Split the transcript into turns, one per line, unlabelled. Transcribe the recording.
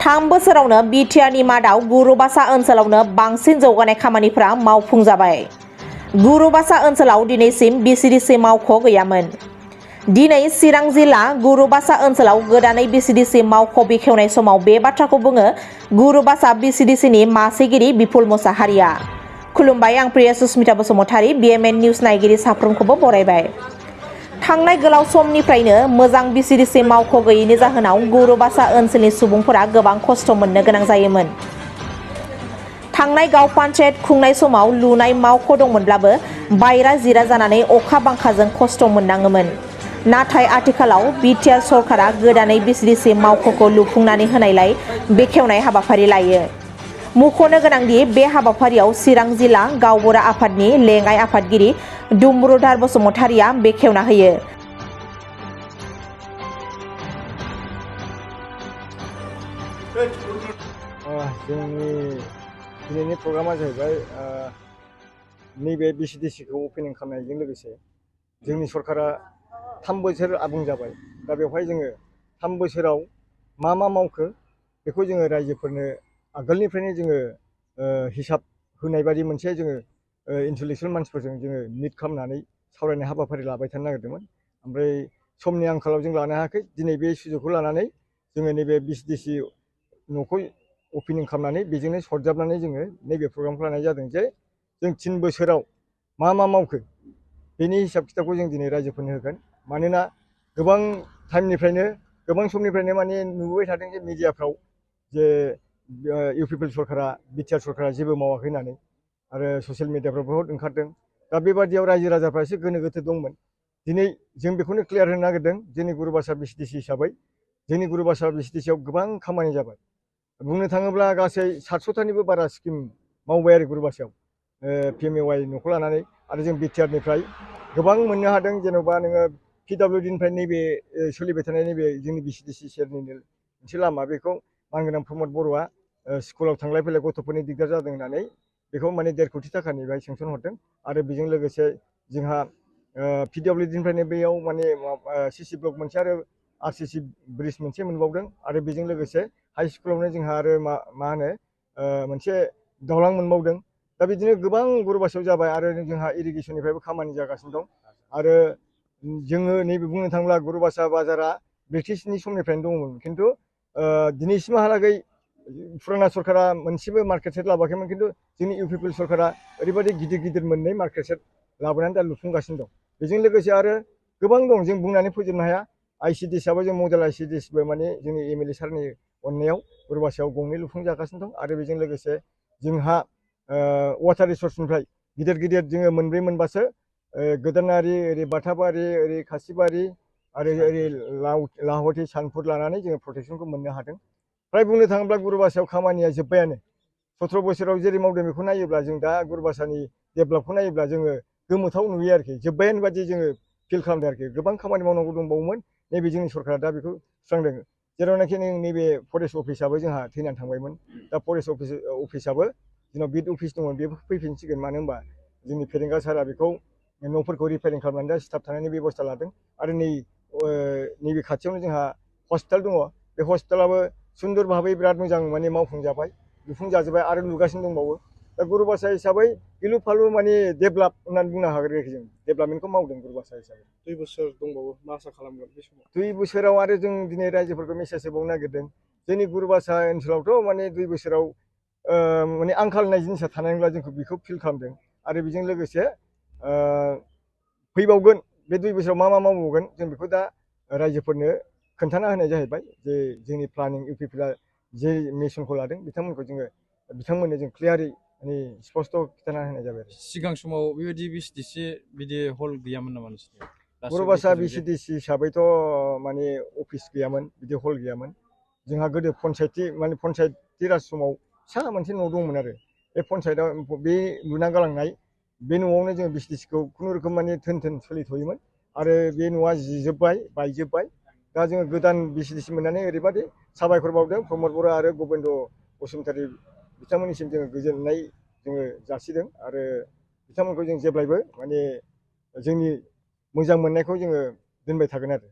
3 बोसोरावनो बिटिआरनि मादाव गुरुबासा ओनसोलावनो बांसिन जौगानाय खामानिफोरा मावफुंजाबाय। गुरुबासा ओनसोलाव दिनैसिम बिसिडिसि मावख' गैयामोन। दिनै चिरां जिल्ला गुरुबासा ओनसोलाव गोदानै बिसिडिसि मावख' बेखेवनाय समाव बे बाथ्राखौ बुङो गुरुबासा बिसिडिसिनि मासिगिरि बिपुल मोसाहारिया। खुलुमबाय, आं प्रिया सुस्मिता बसुमतारी, BMN निउज नायगिरि साफ्रोमखौबो बरायबाय। थांनाय गोलाव समनिफ्रायनो मोजां बिसिडिसि मावख' गैयैनि जाहोनाव गुरुबासा ओनसोलनि सुबुंफोरा गोबां खस्थ' मोननो गोनां जायोमोन। थांनाय गाव पन्चायत खुंनाय समाव लुनाय मावख' दंमोनब्लाबो बायरा जिरा जानानै अखा बांखाजों खस्थ' मोननाङोमोन। नाथाय आथिखालाव बिटिआर सरकारा गोदानै बिसिडिसि मावख'खौ लुफुंनानै होनायलाय बेखेवनाय हाबाफारि लायो। मुंख'नो गोनांदि बे हाबाफारियाव चिरां जिल्ला गावबुरा आफादनि लेङाइ आफादगिरि दुम्रुधार बसुमतारिया बेखेवना होयो।
जोंनि दिनैनि प्रग्रामा जाहैबाय नैबे बिसिडिसिखौ अपेनिं खालामनायजों लोगोसे जोंनि सरकारा 3 बोसोर आबुं जाबाय। दा बेवहाय जोङो 3 बोसोराव मा मावखो बेखौ जोङो रायजोफोरनो आगोलनिफ्रायनो जोङो हिसाब होनाय बायदि मोनसे जोङो इन्टेलेक्सुवेल मानसिफोरजों जोङो मिट खालामनानै सावरायनाय हाबाफारि लाबाय थानो नागिरदोंमोन। ओमफ्राय समनि आंखालाव जों लानो हायाखै। दिनै बे सुजुगखौ लानानै जोङो नैबे बिसिडिसि न'खौ अपेनिं खालामनानै बेजोंनो सरजाबनानै जोङो नैबे प्रग्रामखौ लानाय जादों जे जों 3 बोसोराव मा मावखो बेनि हिसाब खिथाबखौ जों दिनै रायजोफोरनो होगोन। मानोना गोबां टाइमनिफ्रायनो गोबां समनिफ्रायनो माने नुबोबाय थादों जे मिडियाफ्राव जे इउपिपिएल सरकारा बिटिआर सरकारा जेबो मावाखै होननानै आरो ससियेल मिडियाफ्राव बहुत ओंखारदों। दा बेबादियाव रायजो राजाफ्रा एसे गोनो गोथो दंमोन। दिनै जों बेखौनो क्लियार होनो नागिरदों जोंनि गुरुबासा बिसिडिसि हिसाबै जोंनि गुरुबासा बिसिडिसियाव गोबां खामानि जाबाय। बुंनो थाङोब्ला गासै 700थानिबो बारा स्किम मावबाय आरो गुरुबासायाव PMAY न'खौ लानानै आरो जों बिटिआरनिफ्राय गोबां मोननो हादों। जेन'बा नोङो PWDनिफ्राय नैबे सोलिबाय थानाय नैबे जोंनि बिसिडिसि सेरनिनो मोनसे लामा, बेखौ मानगोनां प्रमद बर'आ स्कुलाव थांलाय फैलाय गथ'फोरनि दिगदार जादों होननानै बेखौ माने 1.5 कोटि थाखानि बाहाय सेंसन हरदों। आरो बेजों लोगोसे जोंहा PWDनिफ्रायनो बेयाव माने CC ब्लक मोनसे आरो RCC ब्रिज मोनसे मोनबावदों। आरो बेजों लोगोसे हाइ स्कुलावनो जोंहा आरो मा होनो मोनसे दालां मोनबावदों। दा बिदिनो गोबां गुरुबासायाव जाबाय आरो जोंहा इरिगेसननिफ्रायबो खामानि जागासिनो दं। आरो जोङो नैबे बुंनो थाङोब्ला गुरुबासा बाजारा ब्रिटिशनि समनिफ्रायनो दंमोन, खिन्थु दिनैसिमहालागै फुराना सरकारा मोनसेबो मार्केट सेट लाबोआखैमोन। खिन्थु जोंनि इउपिपिएल सरकारा ओरैबायदि गिदिर गिदिर मोननै मार्केट सेट लाबोनानै दा लुफुंगासिनो दं। बेजों लोगोसे आरो गोबां दं, जों बुंनानै फोजोबनो हाया। ICDSआबो जों मडेल ICDSबो माने जोंनि MLA सारनि अननायाव गुरुबासायाव 2 लुफुंजागासिनो दं। आरो बेजों लोगोसे जोंहा वाटार रिसर्सनिफ्राय गिदिर गिदिर जोङो 4 मोनबासो गोदानारि, ओरै बाथाबारि, ओरै खासिबारि आरो ओरै लाहथि सानफुर लानानै जोङो प्रटेक्सनखौ मोननो हादों। फ्राय बुंनो थाङोब्ला गुरुबासायाव खामानिया जोब्बायानो। 17 बोसोराव जेरै मावदों बेखौ नायोब्ला जों दा गुरुबासानि डेभेलपखौ नायोब्ला जोङो गोमोथाव नुयो आरोखि। जोब्बायानो बादि जोङो फिल खालामदों आरोखि। गोबां खामानि मावनांगौ दंबावोमोन, नैबे जोंनि सरकारा दा बेखौ सुस्रांदों। जेरावनाखि नैबे फरेस्ट अफिसाबो जोंहा थैनानै थांबायमोन। दा फरेस्ट अफिसाबो जोंनाव बिट अफिस दंमोन, बेबो फैफिनसिगोन। मानो होनबा जोंनि फेरेंगा सारा बेखौ न'फोरखौ रिपेयारिं खालामनानै दा स्टाफ थानायनि बेब'स्था लादों। आरो नैबे खाथियावनो जोंहा हस्पिटाल दङ। बे हस्पिटालाबो सुन्दर भाबै बिराद मोजां माने मावफुंजाबाय, लुफुंजाजोब्बाय आरो लुगासिनो दंबावो। दा गुरुबासा हिसाबै गिलु फालु माने डेभेलप होननानै बुंनो हागोन आरोखि। जों डेभेलपमेन्टखौ मावदों गुरुबासा हिसाबै।
2 बोसोर दंबावो, मा आसा खालामगोन बे समाव?
2 बोसोराव आरो जों दिनै रायजोफोरखौ मेसेज होबावनो नागिरदों। जोंनि गुरुबासा ओनसोलावथ' माने 2 बोसोराव माने आंखाल होननाय जिनिसा थानाय नंला, जोंखौ बेखौ फिल खालामदों। आरो बेजों लोगोसे फैबावगोन बे 2 बोसोराव मा मावबावगोन जों बेखौ दा रायजोफोरनो खोन्थाना होनाय जाहैबाय। जे जोंनि प्लानिं इउपिपिएलआ जे मिसनखौ लादों बिथांमोननो जों क्लियारै माने स्पस्ट खिन्थाना होनाय जाबाय आरो।
सिगां समाव बेबायदि बिसिडिसि बिदि हल गैयामोन नामा नोंसोरनियाव?
गुरुबासा बिसिडिसि हिसाबैथ' माने अफिस गैयामोन, बिदि हल गैयामोन। जोंहा गोदो पन्सायती राज समाव फिसा मोनसे न' दंमोन आरो। बे पन्सायतआव बे लुना गालांनाय बे न'आवनो जों बिसिडिसिखौ खुनुरुखुम माने थोन सोलिथ'योमोन। आरो बे न'आ जिजोब्बाय, बायजोब्बाय। दा जोङो गोदान बिसिडिसि मोननानै ओरैबायदि साबायखर बावदों प्रमद बर' आरो गबिन्द बसुमतारी बिथांमोननिसिम जोङो गोजोननाय जासिदों। आरो बिथांमोनखौ जों जेब्लायबो माने जोंनि मोजां मोननायखौ जोङो दोनबाय थागोन आरो।